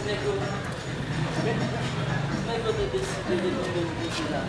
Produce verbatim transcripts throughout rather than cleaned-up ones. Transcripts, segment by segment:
Nèg yo, nèg yo te deside de tonbe kote la.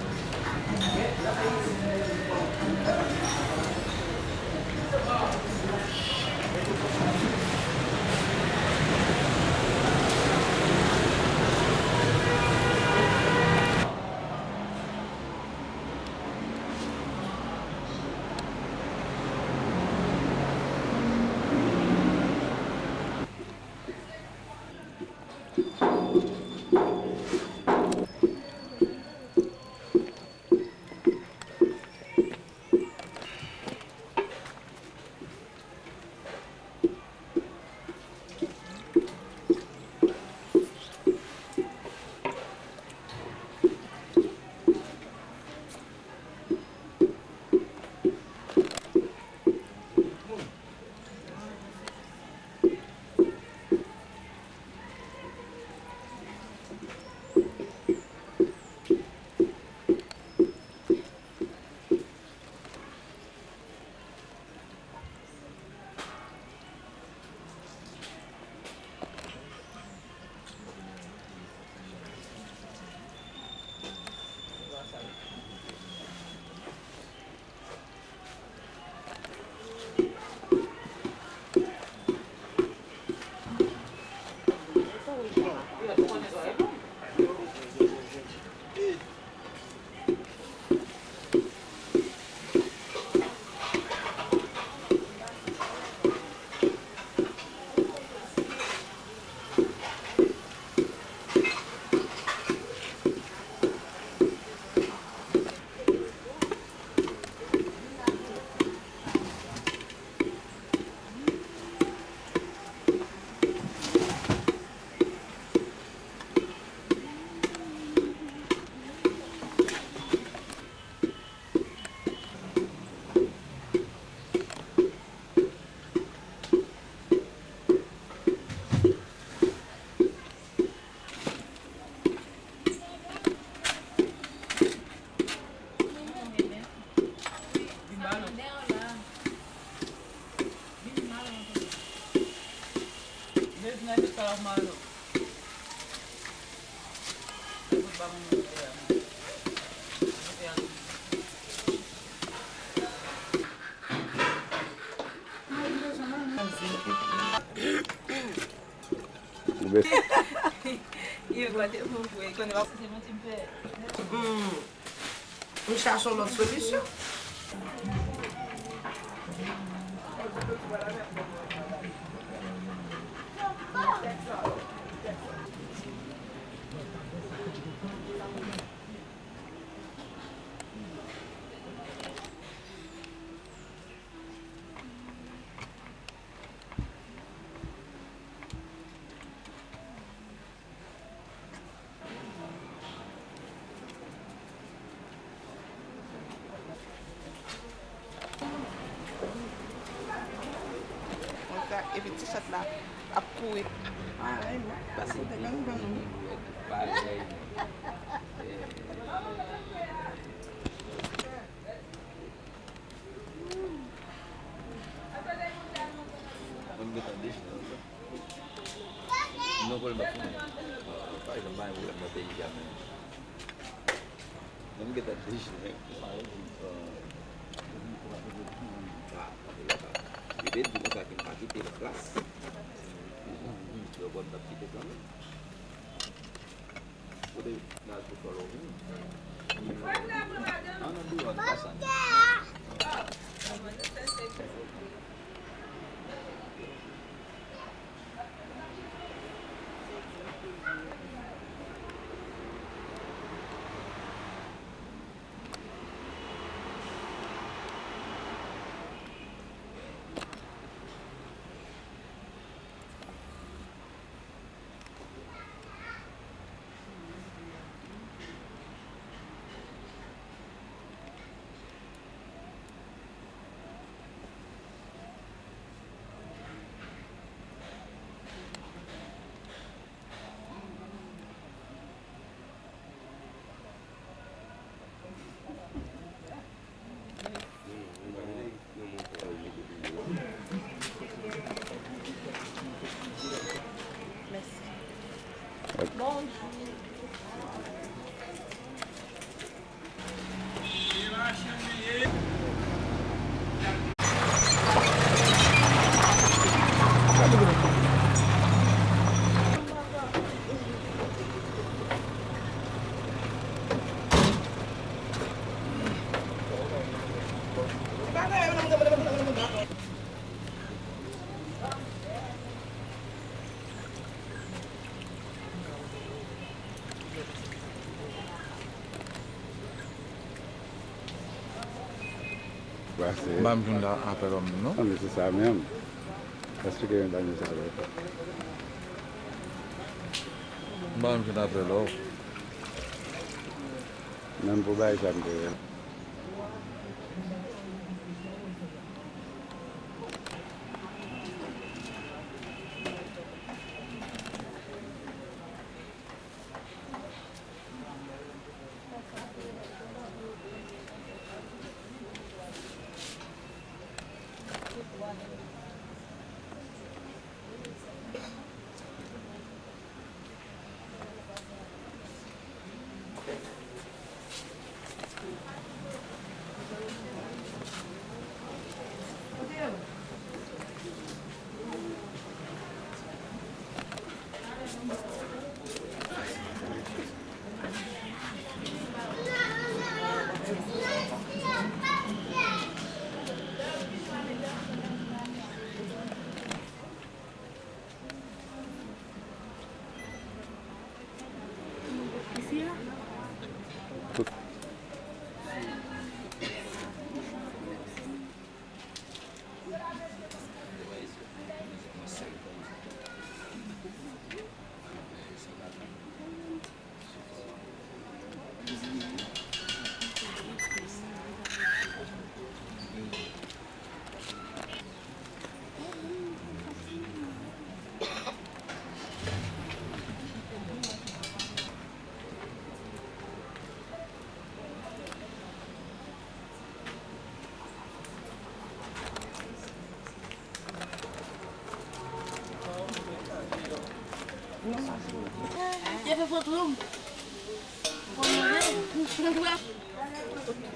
Ou bèl. Yo, kote pou mwen, konnen pa se mwen ki fè. Hmm. M chache yon lòt solisyon. Konsa, epi ti chat la ap kouri. Ay, mwen pase te gangan. Mwen m gentan dechire ansanm. Non, pwoblèm pa fini. Pa janm pa gen pwoblèm nan peyi a menm. Mwen m gentan dechire. Sa yo di, euh, ah, tande la, sa. Li te di konsa ke m pa kite nan klas. Yo kwè m t ap kite kanmenm. Kote Nazou fè lòv ou? An nan biwo a, nou pa sa. Bonjou. M pa m jwenn apèl òm nan non. Ah, men se sa menm. Èske gen bagay sa vre? M pa m jwenn apèl òm. Menm pou bagay sa m te wè.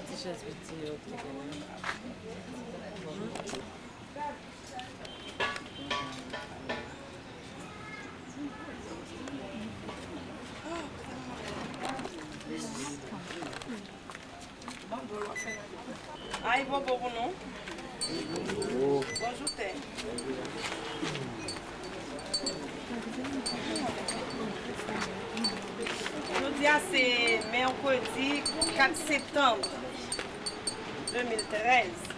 Ti chèz piti yo. Ay, bobo pou nou. Bonjou, tè. Jodi a se mèkredi kat septanm de mil trèz.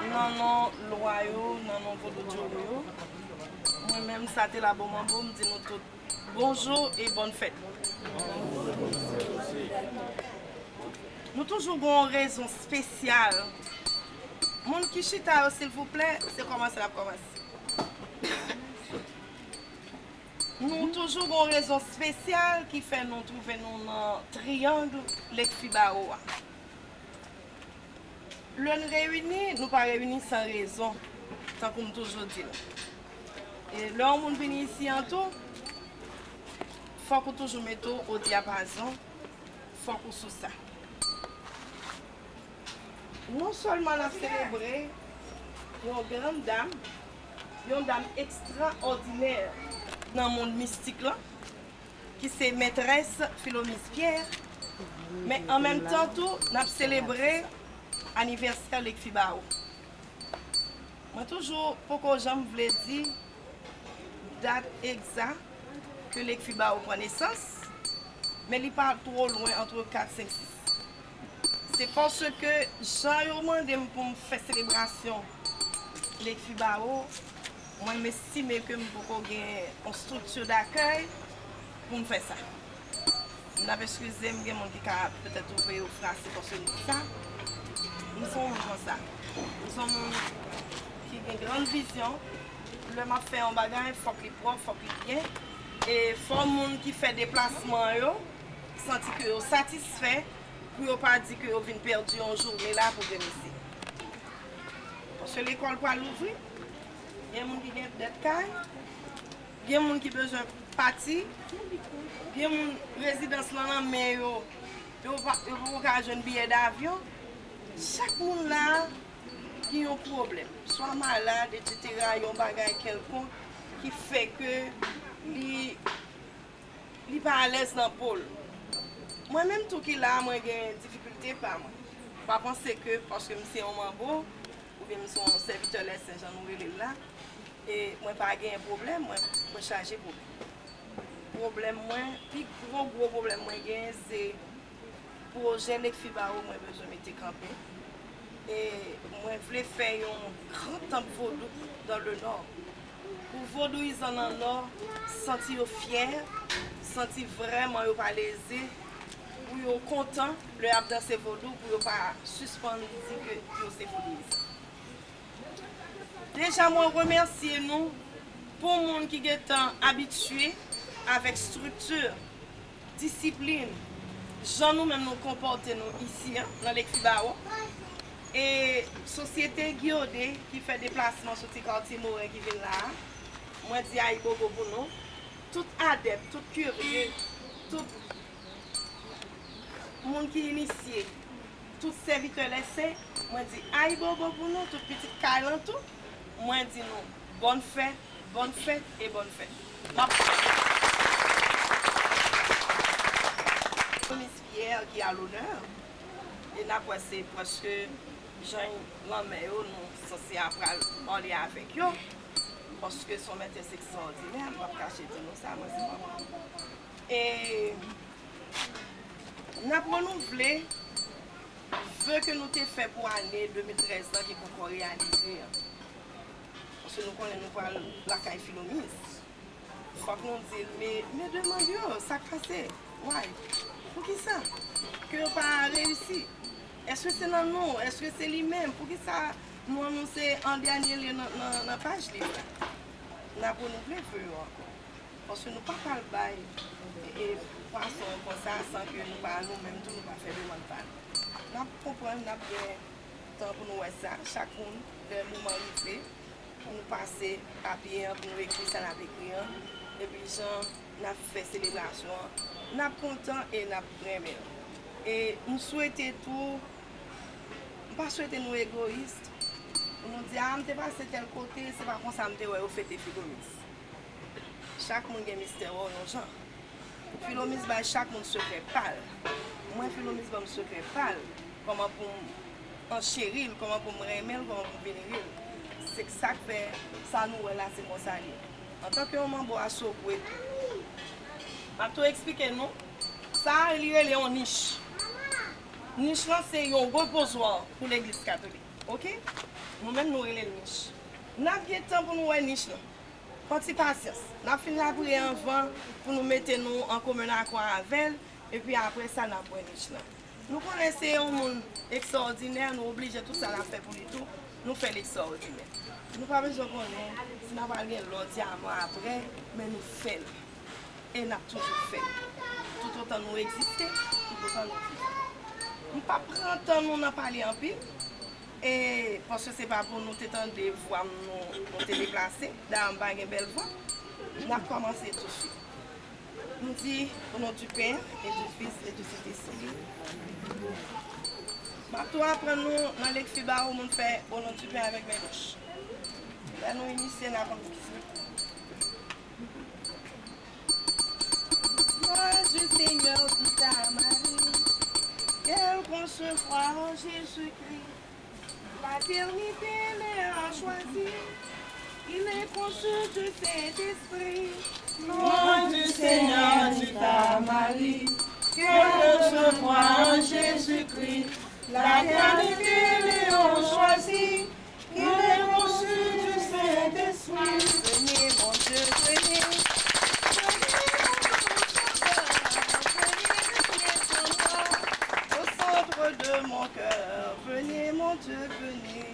Nan non lwa yo, nan non vodou djoro yo, mwen menm, Satela Bomanbo, m di nou tout bonjou e bòn fèt. Nou toujou gen yon rezon espesyal. Moun ki chita yo, silvouplè, se kòmanse n ap kòmanse. Nou toujou gen yon rezon espesyal ki fè nou twouve nou nan triyang Lake Fibaro a. Lè n reyini, nou pa reyini san rezon, tankou m toujou di l. E lè yon moun vini isi an tou, fòk ou toujou mete w o dyapazon, fòk ou sou sa. Non sèlman n ap selebre yon grann dam, yon dam ekstraòdinè nan mond mistik lan, ki se mètrès Philomise Pierre, men an menm tan tou, n ap selebre anivèsè Lake Fibaro. Mwen toujou poko janm vle di dat egzak ke Lake Fibaro pran nesans, men li pa two lwen, antre kat, senk, sis. Se paske jan yo mande m pou m fè selebrasyon Lake Fibaro, mwen m estime ke m poko gen yon estrikti dakèy pou m fè sa. N ap eskize m, gen moun ki ka petèt twouve yo frase paske m di sa. M se yon moun konsa. M se yon moun ki gen grann vizyon. Lè m ap fè yon bagay, fòk li pwòp, fòk li byen. E fò moun ki fè deplasman yo santi ke yo satisfè, pou yo pa di ke yo vin pèdi yon jounen la pou vin isi. Paske lekòl pral louvri, gen moun ki gen dèt kay, Gen moun ki bezwen pati, gen moun rezidans lan nan men yo, yo pa, yo poko ka jwenn biyè davyon. Chak moun la gen yon pwoblèm, swa malad, etsetera, yon bagay kèlkonk ki fè ke li, li pa alèz nan po l. Mwen menm tou ki la, mwen gen difikilte pa mwen. Pa panse ke paske m se yon manbo, oubyen m se yon sèvitè lèsen jan nou rele l la, e mwen pa genyen pwoblèm, mwen, mwen chaje pwoblèm. Pwoblèm mwen, pi gwo, gwo pwoblèm mwen genyen, se pwojè Lekfi Bawo mwen bezwen mete kanpe. E mwen vle fè yon gran tanp vodou dans le Nord. Pou vodouyizan nan Nò santi yo fyè, santi vrèman yo pa leze, pou yo kontan lè y ap danse vodou, pou yo pa sispann di ke yo se vodouyizan. Deja, mwen remèsye nou pou moun ki gentan abitye avèk estrikti, disiplin, jan nou menm nou konpòte nou isi a, nan Lekfi Bawo. E sosyete Gyode ki fè deplasman soti Katye Moren ki vin la a, mwen di ayibobo pou nou. Tout adèp, tout kire, tout moun ki inisye, tout sèvitè lèsen, mwen di ayibobo pou nou, tout pitit kay lan tou, mwen di nou bòn fèt, bòn fèt e bòn fèt. M ap Miss Pierre ki a lonè, e n ap wè se prèske jan lanmè yo, nou sanse ap pral anle avèk yo, paske se yon mètrès ekstraòdinè, m p ap kache di nou sa, mwen se manman. E n ap renouvle ve ke nou te fè pou ane de mil trèz lan ki poko reyalize an. Paske nou konnen nou pral lakay Filomiz. Fòk nou di l, men, men demann yo, sa k pase? Why? Poukisa? Ke yo pa reyisi? Èske se nan nou? Èske se li menm? Poukisa nou anonse an dènye lye nan, nan, nan paj liv la? N ap renouvle ve yo ankò. Paske nou pa pral bay, e, pwason konsa san ke nou pa, nou menm tou, nou pa fè demann pa nou. N ap konprann, n ap gen tan pou nou wè sa. Chak moun, lè moman rive, pou nou pase papye an, pou nou ekri sa n ap ekri an. Epi jan n ap fè selebrasyon an, n ap kontan e n ap renmen l. E m swete tou, m pa swete nou egoyis, pou nou di, a, m te pase tèl kote, se pa konsa m te wè yo fete Filomiz. Chak moun gen mistè wè w yon jan. Filomiz bay chak moun sekrè pa l. Mwen, Filomiz ban m sekrè pa l. Kòman pou m ancheri l, kòman pou m renmen l, kòman pou m venere l. Se sa k fè sa nou wè la, se konsa l ye. Antanke yon manbo a Sogwe, m ap tou eksplike nou. Sa a, li rele yon nich. Nich lan se yon repozwa pou legliz katolik. Oke? Nou menm, nou rele l nich. N ap gen tan pou nou wè nich lan. Pran ti pasyans. N ap fin lapriyè anvan pou nou mete nou an komen akò avè l, epi apre sa, n ap wè nich lan. Nou konnen se yon moun ekstraòdinè, nou oblije tout sa n ap fè pou li tou, nou fè l ekstraòdinè. Nou pa bezwen konnen si n ap al gen lò dyaman apre, men nou fè l. E n ap toujou fè l. Toutotan nou egziste, toutotan nou vivan. M p ap pran tan nou nan pale anpil, e, paske se pa pou nou te tande vwa m, nou, nou te deplase. Dayè, m pa gen bèl vwa. N ap kòmanse tousuit. Nou di, au nom du Père, et du Fils, et du Saint-Esprit. M ap tou aprann nou nan Lekfi Bawo, moun fè au nom du Père avec men bouch. Lè nou inisye, n ap konn ki se. Nom du Seigneur dit à Marie qu'elle concevra en Jésus-Christ. La ternité les a choisis, il est conçu du Saint-Esprit. Nom du Seigneur dit à Marie qu'elle recevra en Jésus-Christ. La ternité les a choisis, il est conçu du Saint-Esprit. Venez, mon Dieu, venez. Venez, mon Dieu, venez. Au centre de mon cœur, venez, mon Dieu, venez.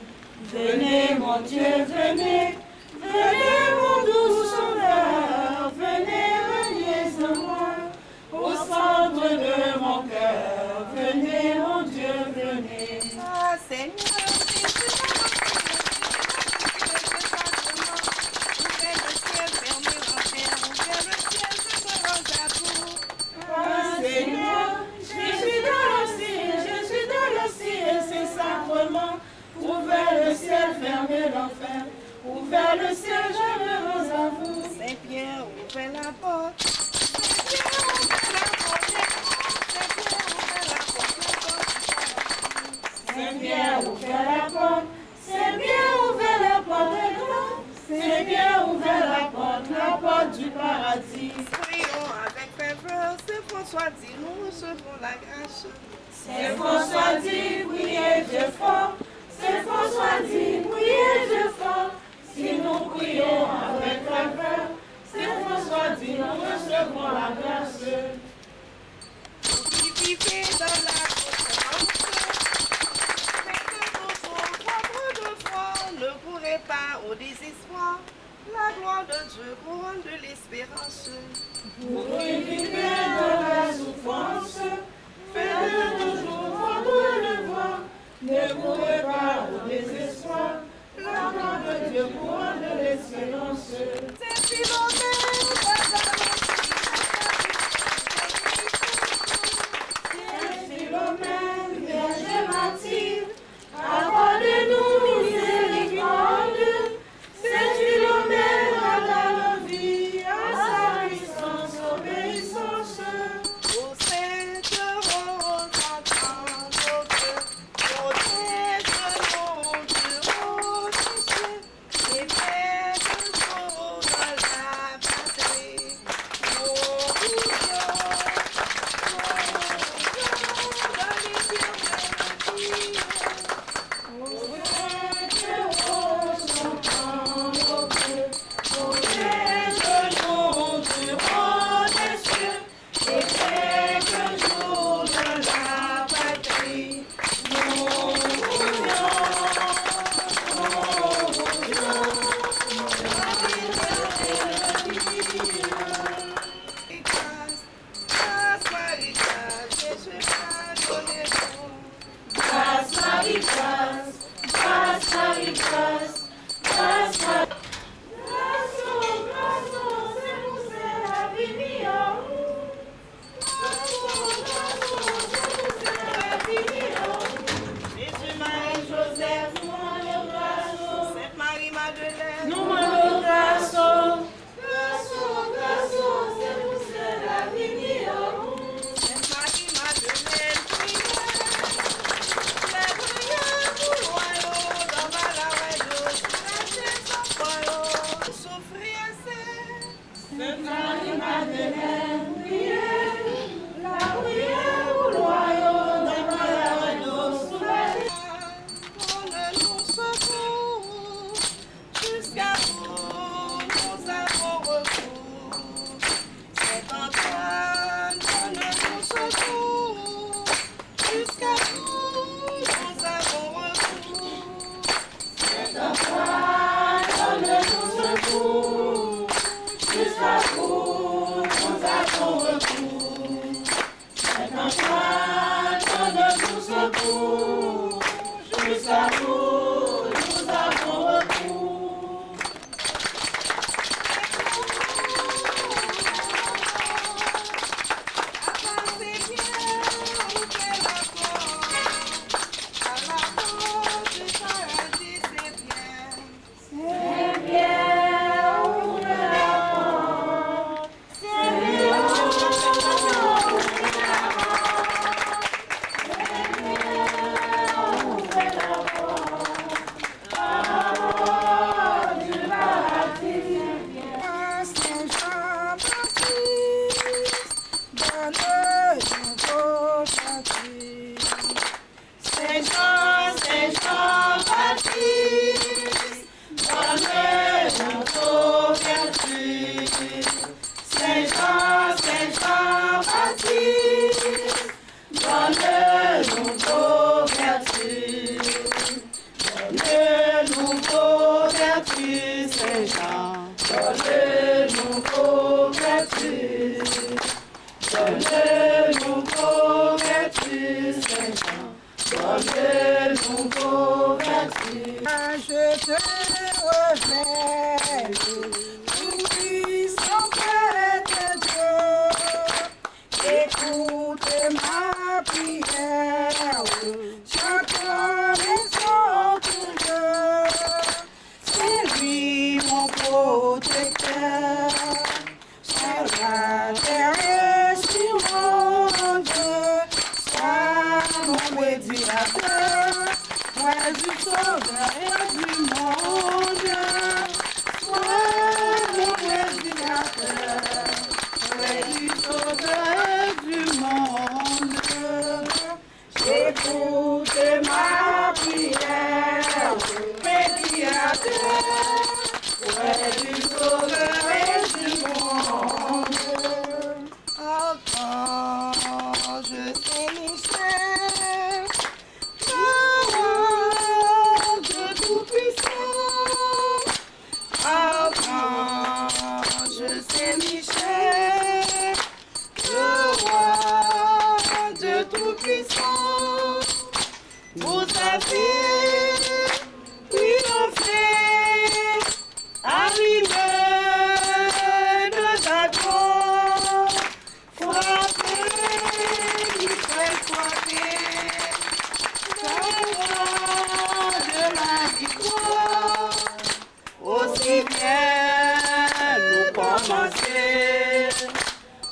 Venez, mon Dieu, venez. Venez, mon doux Sauveur, venez, venez en moi. Au centre de mon cœur, venez, mon Dieu, venez. Ah, Seigneur Jésus, ouvre le ciel, ferme l'enfer. Sen Pyè ouvè lapòt, Sen Pyè ouvè lapòt, Sen Pyè ouvè lapòt, Sen Pyè ouvè lapòt, lapòt di paradi. Priyons avec ferveur, Saint François dit, nous recevons la grâce. Sen Franswa di, priye Dye fò. Sen Franswa di, priye Dye fò. Si nous prions avec ferveur, Saint François dit, nous recevons la grâce. Vous qui vivez dans la souffrance, faites de nous vos prendre de foi, ne courez pas au désespoir. La gloire de Dieu couronne de l'espérance. Vous qui vivez dans la souffrance, faites de nous vos prendre de foi, ne courez pas au désespoir. La gloire de Dieu couronne de l'espérance. Saint Philomène, Saint Philomène, vierge martyr, accorde-nous miséricorde. Saint Philomène, à ta vie, à sa puissance obéissance. Ô Sainte Rose, entends nos vœux, protège-nous du haut du ciel, et fais de nous la patrie. Nous prions, nous prions dans l'éternel Dieu. Grâce, Marie, grâce, Jésus pardonne-nous. Grâce, Marie, grâce, grâce, Marie, grâce, grâce, Marie. Grâce, grâce, se pou sèl avini an. Grâce, grâce, se pou sèl avini an. Jésus, Marie, Joseph, nou mande w gras. Sainte Marie Madeleine, nou mande w gras. Grâce, grâce, se pou sèl avini an. Sainte Marie Madeleine, priye. Fè priyè pou lwa yo, dan malere yo, soulaje zanfan yo. Soufri ase. Sainte Marie Madeleine, priye. Lapriyè pou lwa yo, dan malere yo, soulaje. Donne-nous secours. Jusqu'à où nous avons recours. Saint Antoine, donne-nous secours. Jusqu'à où nous avons recours. Saint Antoine, donne-nous secours. Jusqu'à où nous avons recours. Saint Antoine, donne-nous secours, jusqu'à où nous avons recours. Saint Pierre, ouvre la porte. Saint Jean-Baptiste, donne-nous ton baptême. Saint Jean, Saint Jean-Baptiste, donne-nous ton vertu. Saint Jean, Saint Jean-Baptiste, donne-nous ton vertu. Donne-nous ton vertu, Saint Jean. Donne-nous ton vertu. Donne-nous ton vertu, Saint Jean. Donne-nous ton vertu. Je te révèle, tout-puissant prêtre Dieu, écoute ma prière, j'acclame et exalte Dieu, c'est lui mon protecteur.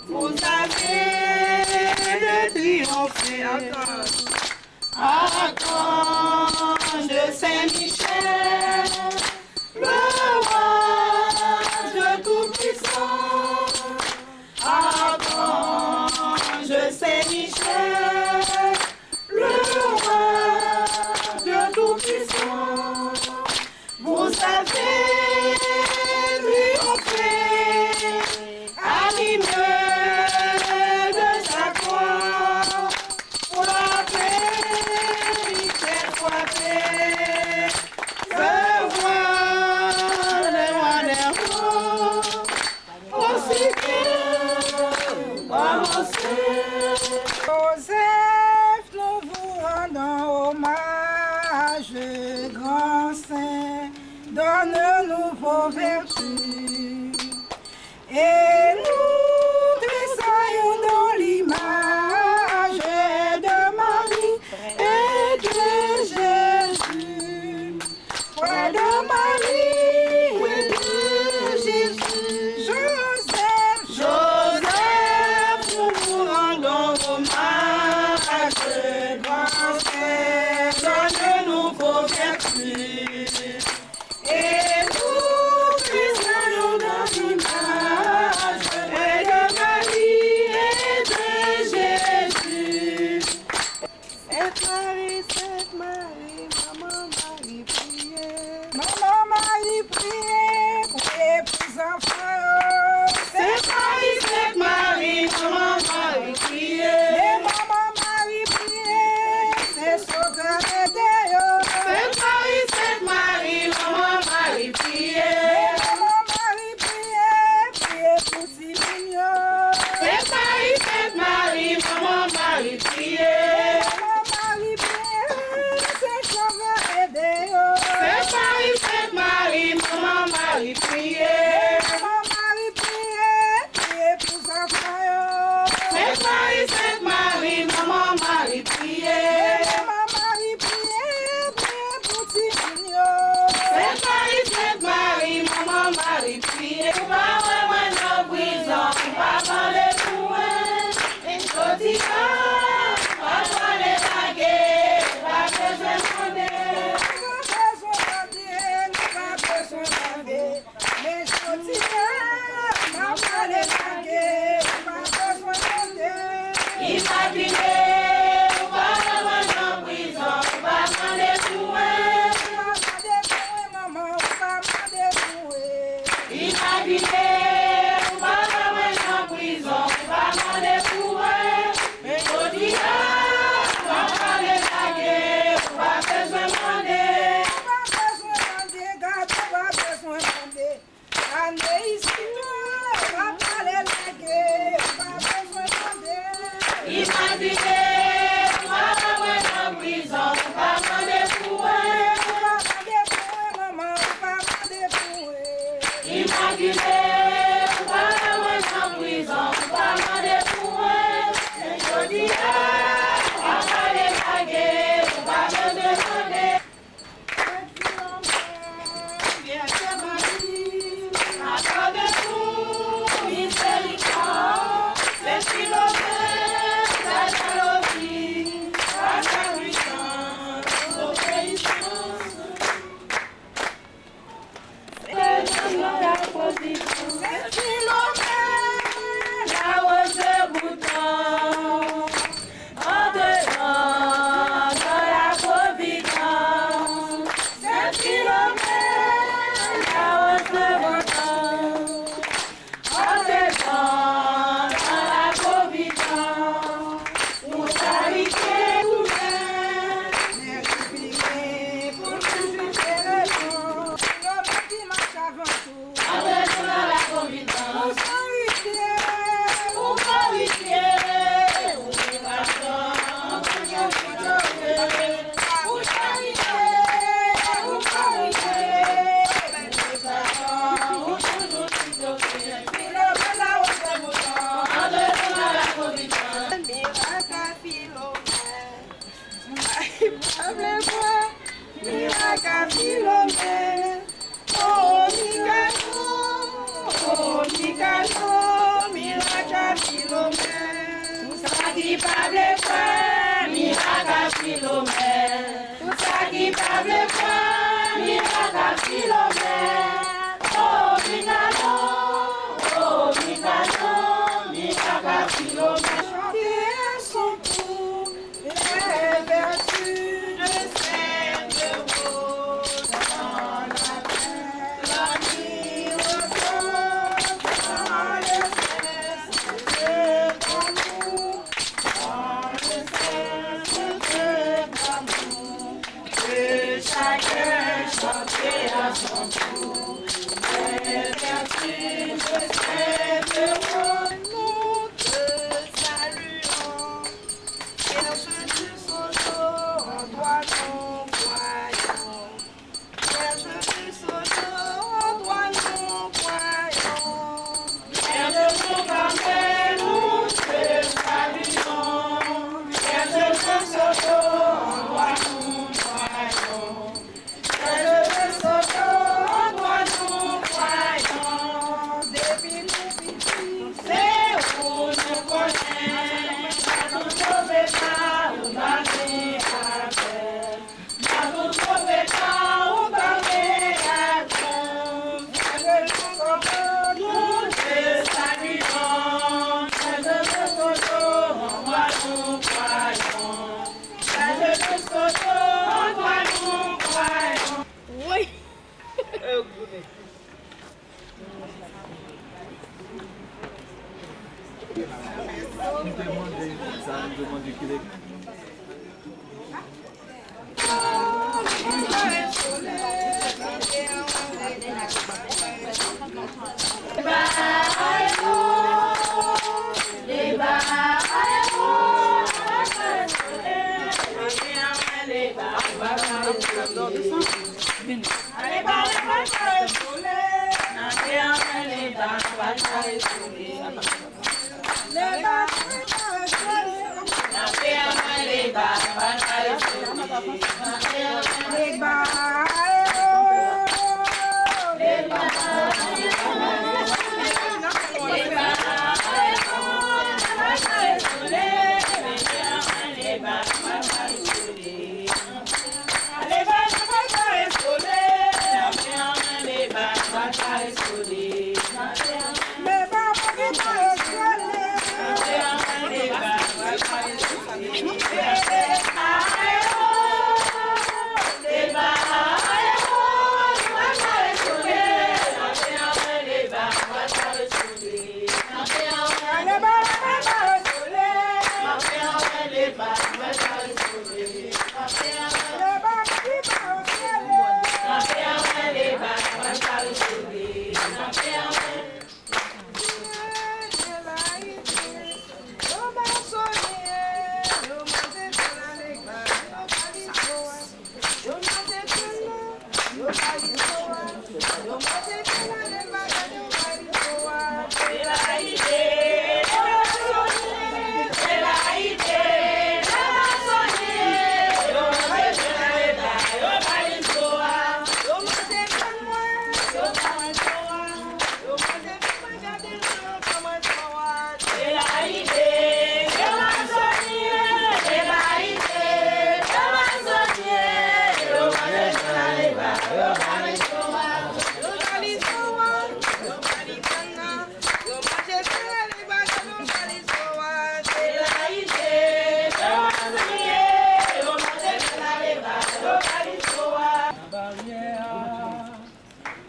Vous avez de triompher. Archange Saint Michel, le roi de Tout-Puissant. Archange Saint Michel, le roi de Tout-Puissant. Vous avez triomphé, animé de sa croix, frappez, frappez, le roi des rois. Joseph, nous vous rendons hommage, grand saint, donne-nous vos vertus. Et nous tressaillons dans l'image de Marie et de Jésus. Près de Marie et de Jésus, Joseph, Joseph, nous vous rendons hommage, grand saint, donne-nous vos vertus. Et nous tressaillons dans l'image près de Marie et de Jésus. Sainte Marie, Sainte Marie, Maman Marie, priye. Maman Marie, priye, priye pou zanfan yo. Sainte Marie, Sainte Marie, Maman Marie, priye. Men Maman Marie, priye, se Sovè ede yo. Sainte Marie, Sainte Marie, Maman Marie, priye. Men Maman Marie, priye, priye pou timoun yo. Sainte Marie, Sainte Marie, Maman Marie, priye. Men Maman Marie, priye, se Sovè ede yo. Sainte Marie, Sainte Marie, Maman Marie, priye. Men Maman Mikano, mirak a Filomèn. Pou sa ki pa vle kwè, mirak a Filomèn. Pou sa ki pa vle kwè, mirak a Filomèn. Oh, Mikano, oh, Mikano, mirak a Filomèn. Chante son tour. Les vertus de Sainte Rose dans la paix, la nuit repose dans le cercle de l'amour, dans le cercle de l'amour, que chacun chante à son tour les vertus de Sainte Rose. Nous te saluons. Vierge de Soto, en toi nous croyons. Vierge de Soto, en toi nous croyons. Vierge de Soto, en toi nous croyons. Depi nou piti, se ou nou konnen. Sa nou sove pa ou pa gen apèl. Sa nou sove pa ou pa gen apèl. Fè de nou kòman nou te saluyon. Fè de nou kòman nou kwayon. Woy!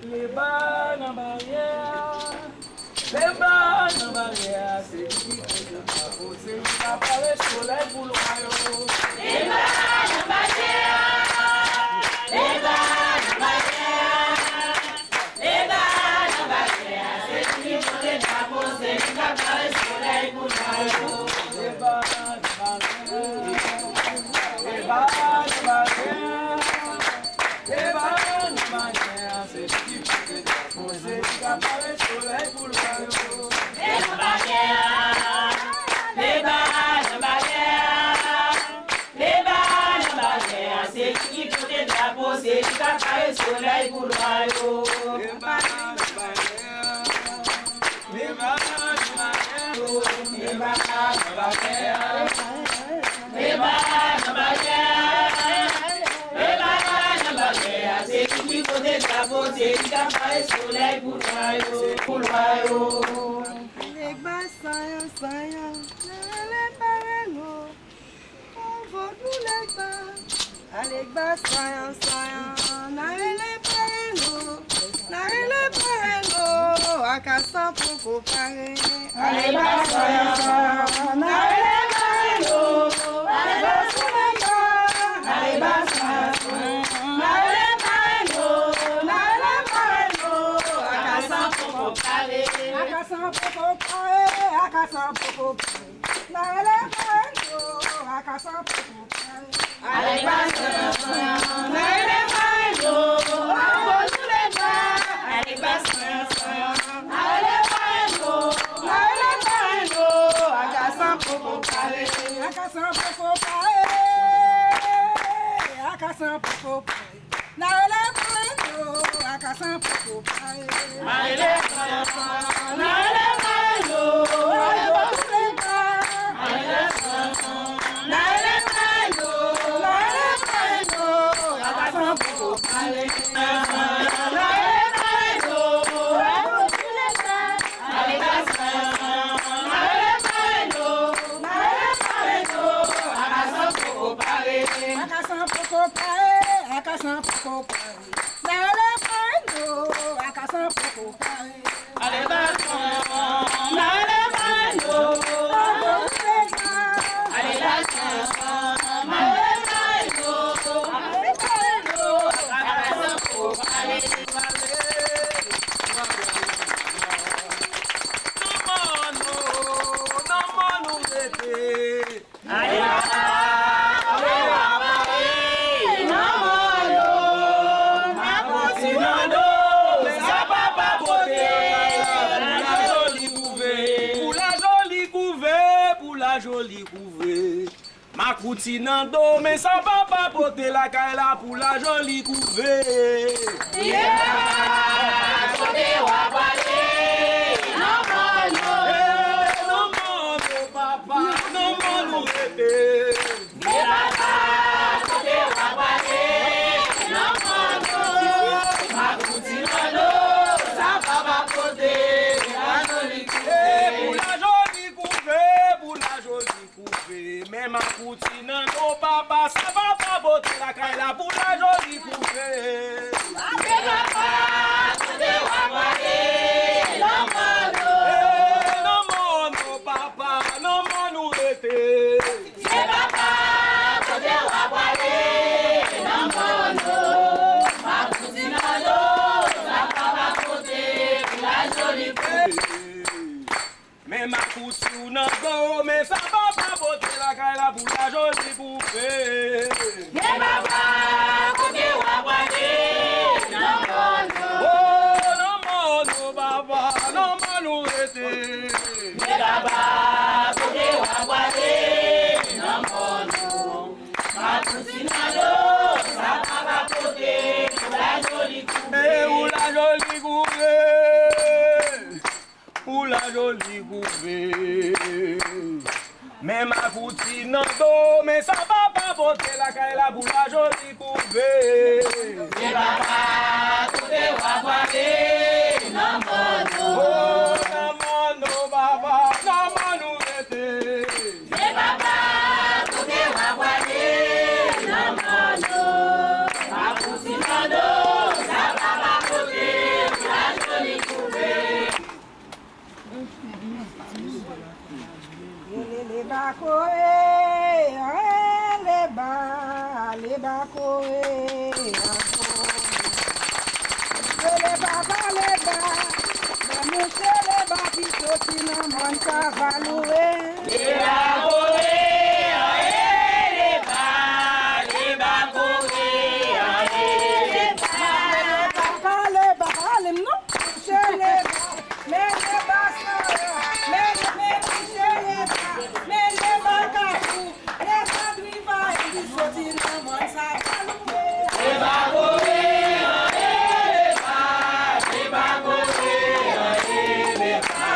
Leba nan baryè a, leba nan baryè a, se li ki pote drapo, se li k ap pare solèy pou lwa yo. Leba nan baryè a, leba nan baryè a, leba nan baryè a, se li ki pote drapo, se li k ap pare solèy pou lwa yo. Leba nan baryè a, leba nan baryè a. Leba nan baryè a, se li ki pote drapo, se li k ap pare solèy pou lwa yo. Leba nan baryè a, leba nan baryè a, leba nan baryè a, se li ki pote drapo, se li k ap pare solèy pou lwa yo. Leba nan baryè a, Nèg ba sanyan, sanyan, nan rele parèy nou. Konvo nou lèk ba, alèk ba sanyan, sanyan, nan rele parèy nou, nan rele parèy nou, Akasan poko pare. Alèk ba sanyan, sanyan, nan rele parèy nou, alèk ba sanyan, sanyan, nan rele parèy nou, nan rele parèy nou, nan rele parèy nou, Akasan poko pare. Akasan poko pare, Akasan poko pare. Nan rele parèy nou, Akasan poko pare. Alèk ba sanyan, sanyan, nan rele parèy nou, Akasan poko pare. Alèk ba sanyan, sanyan, nan rele parèy nou, nan rele parèy nou, Akasan poko pare. Akasan poko pare, Akasan poko pare. Nan rele parèy nou, Akasan poko pare. Nan rele parèy nou, Akasan poko pare. Nan rele parèy nou, Akasan poko pare. Nan rele parèy nou, Akasan poko pare. Nan rele parèy nou, nan rele parèy nou, Akasan poko pare. Akasan poko pare, Akasan poko pare. Nan rele parèy nou, Akasan poko pare. Alèk ba sanyan, nan rele parèy nou, Akasan poko pare. Alèk ba sanyan, nan rele parèy nou, Akasan poko pare. Nan mòn nou, nan mòn nou rete. Aye, aye, aye, nan mòn nou, Makouti nan do, sa papa pote. Pou la joli kouve, pou la joli kouve, pou la joli kouve. Makouti nan do, men sa papa pote lakay la pou la joli kouve. Ye papa, kote w ap ale? Nan mòn nou. E, nan mòn nou, papa, nan mòn nou rete. Ye papa, kote w ap ale? Nan mòn nou. Makouti nan do, sa papa pote, pou la joli kouve. E, pou la joli kouve, pou la joli kouve, men Makouti nan do papa, sa papa pote lakay la pou la joli kouve. Se papa, kote w ap ale? Nan mòn nou. E, nan mòn nou, papa, nan mòn nou rete. Se papa, kote w ap ale? Nan mòn nou. Makouti nan do, sa papa pote, pou la joli kouve. Men Makouti w nan do, men sa papa pote lakay la pou la joli kouve. Men papa, kote w ap ale? Nan mòn nou. O, nan mòn nou, papa, nan mòn nou rete. Men papa, kote w ap ale? Nan mòn nou. Makouti nan do, sa papa pote, pou la joli kouve. E pou la joli kouve. Pou la joli kouve. Men Makouti nan do, men sa papa pote lakay la pou la joli kouve. Se papa, kote w ap ale? Nan mòn nou. O, nan mòn nou, papa, nan mòn nou rete. Se papa, kote w ap ale? Nan mòn nou. Makouti nan do, sa papa pote, pou la joli kouve. Yelele ba kore, yele ba, le ba kore, a kore. Yele ba ba le ba, ba mouche le ba ki soti nan mòn sa va loure. Le ba kore, a yele ba, le ba kore, a yele ba. Ba ba le ba, ba le non. Mouche le ba, men le ba san, men, men mouche le ba, men le ba kafou, le ba Grifay ki soti nan mòn sa va loure. Le ba kore, anyen le ba, le ba kore, anyen le ba.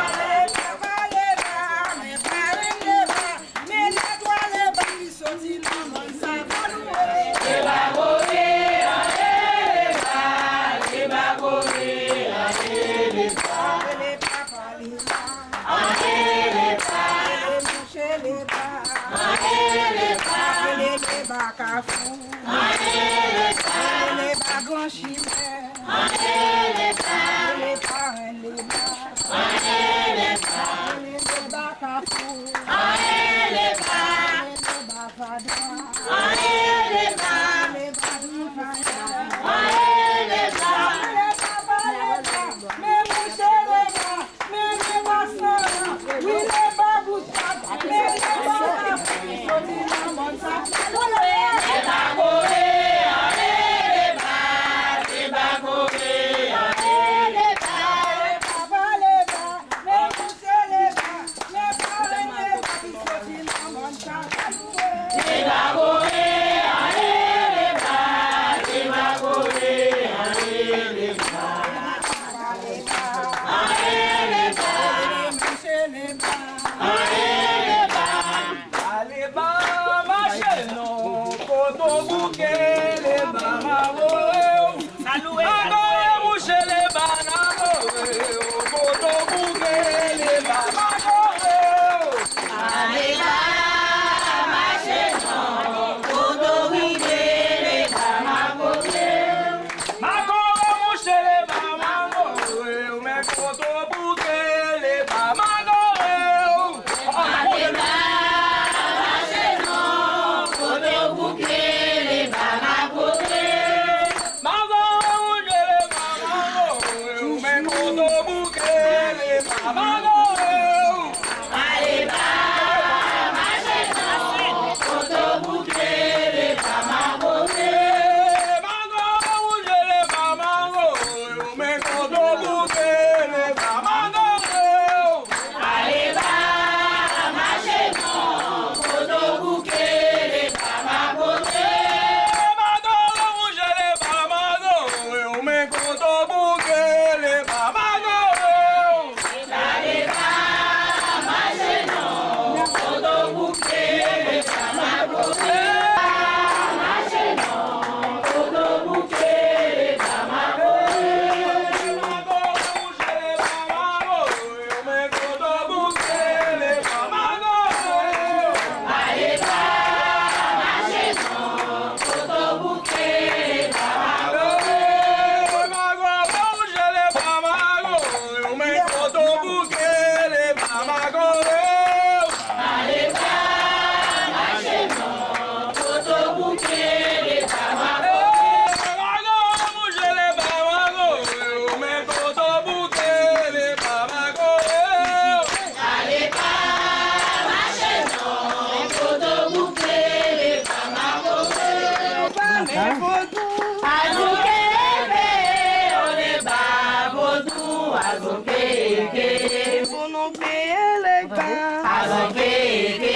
Nou peye lega. Azon keke.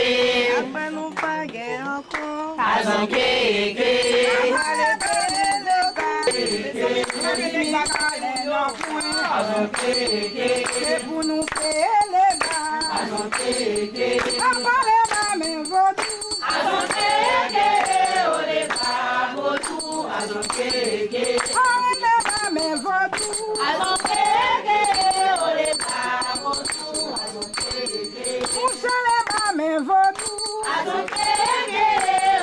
Apa nou pa gen ankò. Azon keke. Apa le peye lega. Azon keke. Se pou nou peye lega. Azon keke. Apa le ba men vodou. Azon keke, ole ba vodou. Azon keke. Apa le ba men vodou. Azon keke, ole ba vodou. Mouche leba men vodou. Azon keke,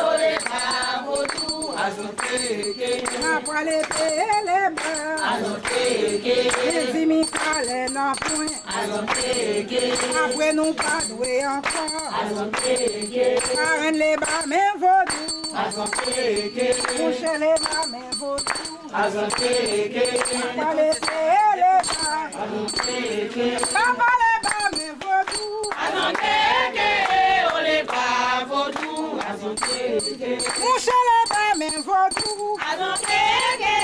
ole ba vodou. Azon keke. N a pwale peye leba. Azon keke. Mezi mi talè nan pwen. Azon keke. Apre nou pa dwe ankò. Azon keke. Parenn leba men vodou. Azon keke. Mouche leba men vodou. Azon keke. Pale peye leba. Azon keke. Papa leba men vodou. Azon keke, ole ba vodou. Azon keke. Mouche leba men vodou. Azon keke,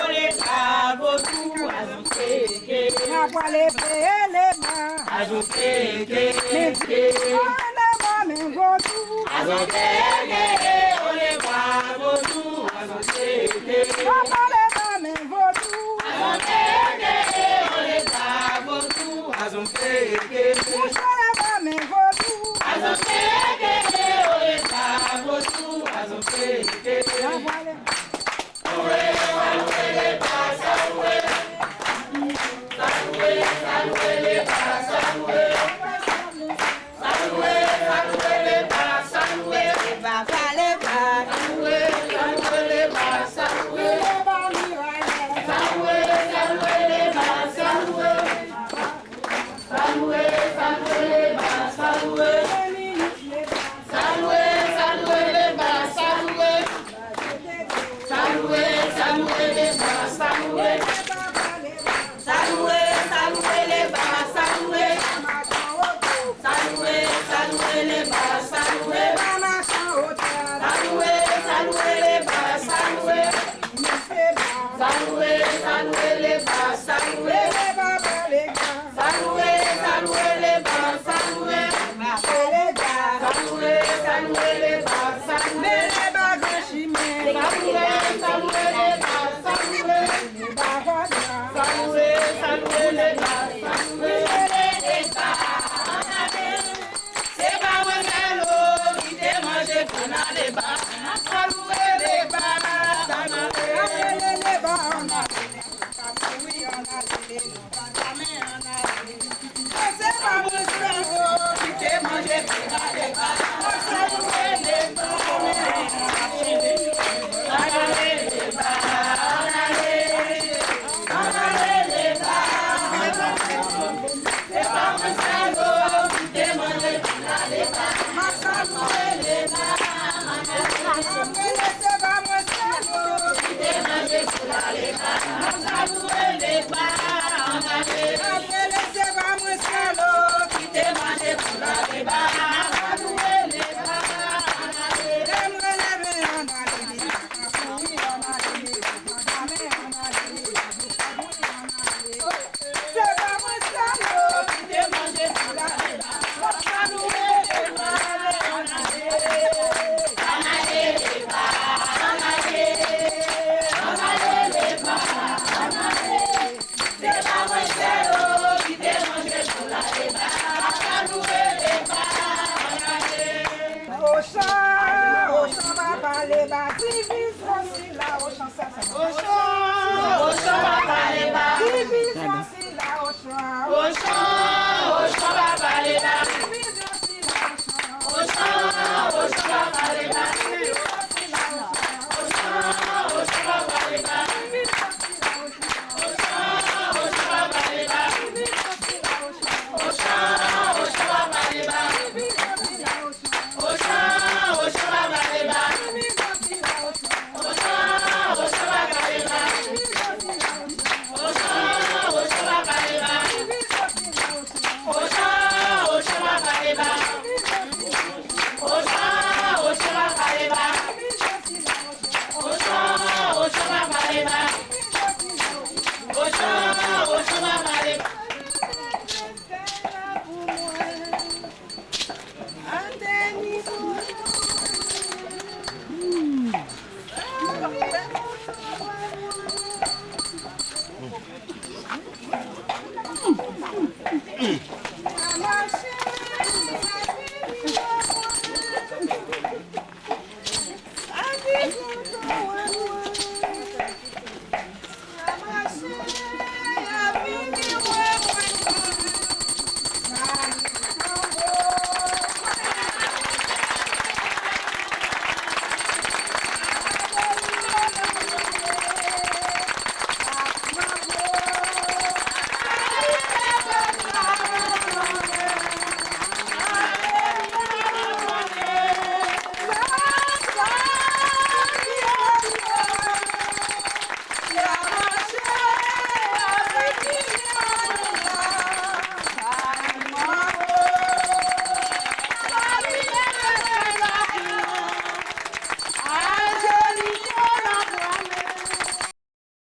ole ba vodou. Azon keke. N a pwale peye leba. Azon keke. Men di, pale leba men vodou. Azon keke, ole ba vodou. Azon keke. Papa leba men vodou. Azon keke, ole ba vodou. Azon keke. Mouche leba men vodou. Azon keke.